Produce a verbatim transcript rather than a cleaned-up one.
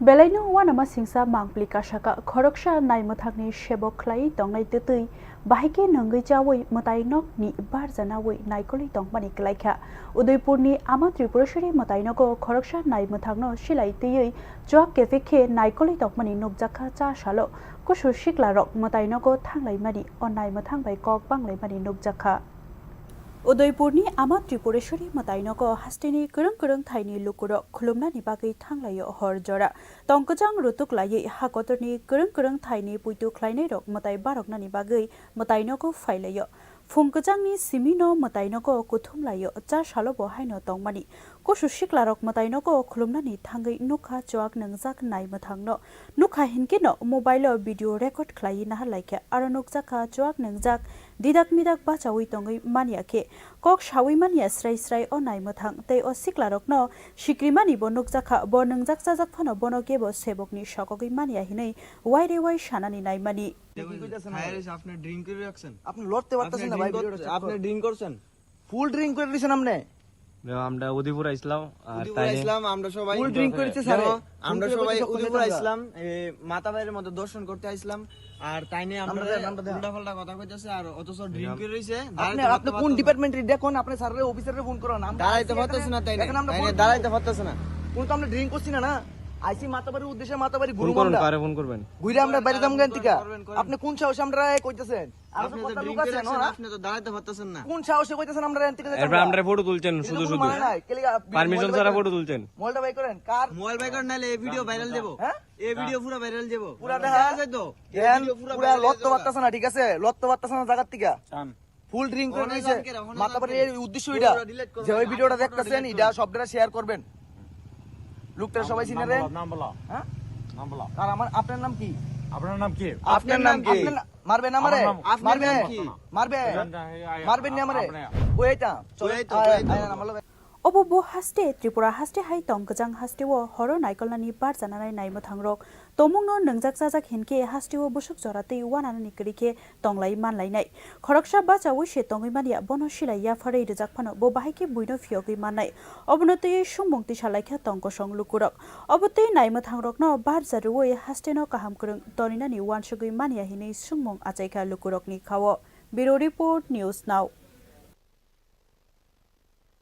Belaino uanama singsa mangpli kasaka khoroksa naimwthangni sebok khlaiwi tongnai twtwi bahai khe nungwi chawi mwtai nokni barjanawi naikolwi tongmani kwlaikha. Udaipurni ama Tripureshwari mwtai nogo khoroksa naimwthangno silai twiwi chuak kephek khe naikolwi tongmani nukjakha cha salo. Kusu siklarok mwtai nogo thanglaimani o naimwthang bai kok banglaimani nukjakha. Udaipurni ama Tripureshwari mwtai nogo hasteni kwrwng kwrwng thaini lukurok khulumnani bagwi thanglaio hor jora. Tong kwchang rutuk laiwi ha kotorni kwrwng kwrwng thaini puitu khlainairok mwtai baroknani bagwi mwtai nogo phailaio. Phung kwchangni simino mwtai nogo kuthum laio, cha salo bo haino tongmani. Kusu siklarok mwtai nogo khulumnani thangwi nukha chuak nwngjak naimwthangno. Nukha hinkhe no mobile o video record khlaiwi nahar laikha, aro nukjakha chuak nwngjak didak midak bachawi tongwi manya khe kok sawi manya srai srai o naimwthang tei o siklarokno sikrimani bo nukjakha, bo nwngjak chajak phano bono kebo sebokni sokogwi manya hinwi waire wai sanani naimani. এটা কি কইতাছেন ভাই? খায়ার হইছে, আপনি ড্রিঙ্ক করে রাখছেন? আপনি লড়তে পারতেছেন না ভাই, ভিডিওটা চেক করুন। আপনি ড্রিঙ্ক করছেন? ফুল ড্রিঙ্ক করে দিছেন আপনি। আমরা উদয়পুর আইছিলাম, আর উদয়পুর তাইলে আইছিলাম আমরা সবাই। ফুল ড্রিঙ্ক করেছে স্যার। দেখো, আমরা সবাই উদয়পুর আইছিলাম, এই মাতাবাড়ির মধ্যে দর্শন করতে আইছিলাম। আর তাইনে আমরা আমরা দেন, আমরা দেন। উল্টাপাল্টা কথা কইতাছে, আর অথচ ড্রিঙ্ক করে রইছে। আপনি, দাঁড়াইতে আপনি পারতো কোন না। ডিপার্টমেন্টে দেখুন, আপনি স্যাররে অফিসাররে ফোন করুন। আমরা দাঁড়াইতে আইছি, পারতেছে এখানে, না তাইনে। এখানে আমরা তাইনে ফোন দাঁড়াইতে করছি। পারতেছে না। কোন তো আমরা ড্রিঙ্ক করছি না, না? আইছি মাতাবাড়ির উদ্দেশ্যে, মাতাবাড়ি ফোন ঘুরবো করুন, আমরা। কারে ফোন করবেন? ঘুরে আমরা বাইরে যাবো এখান থেকে। করবেন, করবেন। আপনি কোন সাহসে আমরা কইতেছেন? আপনি তো ড্রিঙ্ক করে রইছেন, আপনি তো দাঁড়াইতে পারতেছেন না। কোন সাহসে কইতেছেন আমরা এখান থেকে যাবো? এরপর আমরা ফটো তুলছেন এটা শুধু কোনো শুধু। মানে নাই। কে লিগা পারমিশন ছাড়া ফটো তুলছেন। মোবাইলটা বাই করেন। কার? মোবাইল বাই করেন, নাইলে এই ভিডিও ভাইরাল যাবো। হ্যাঁ? এই ভিডিও পুরো ভাইরাল যাবো। পুরা দেখা যায় তো? এই ভিডিও পুরা পুরা ভাইরাল লড়তে যাবো। পারতেছে না, ঠিক আছে? লড়তে পারতেছে না জায়গার থেকে। ফুল ড্রিঙ্ক করে অনেক দিছে। জানকে রে, অনেক মাতাবাড়ির জানকে রে। এই উদ্দেশ্য ভিডিওটা এটা। ডিলিট করবেন। যে ওই ভিডিওটা দেখতেছেন, এটা সবটা শেয়ার করবেন। লোকটা সবাই চিনে রে। নাম বলো। হ্যাঁ? নাম বলো। আর আমার, আপনার নাম কি? আপনার নাম কি? আপনার নাম কি? আপনার না-, মারবেন আমারে? আমার নাম মারবেন? আপনার নাম কি? মারবেন? জান, জান, এই, এই, মারবেন নি আমারে? আপনি। ওই এটা। চলো। ওই তো, আয়, ওই তো। আয়, নাম বলো। Obo bo haste, Tripura haste hai tong kwchang hasteo horo naikolnani barjananai naimwthangrok. Tomungno nwngjak chajak hinkhe hasteo bwswk jora tei uananani kwrwi khe tonglai manlainai. Khoroksa bachaui se tongwi manya, bono silai yapharwi rwjak phano bo bahai khe buino phiyogwi mannai. Obono twiwi swngmung tisa laikha tong kosong lukurok. Obo tei naimwthangrokno barja rwui hasteno kaham kwrwng toninani uansugwi manya hinwi swngmung achaikha lukurokni khao. Bureau Report, News Now.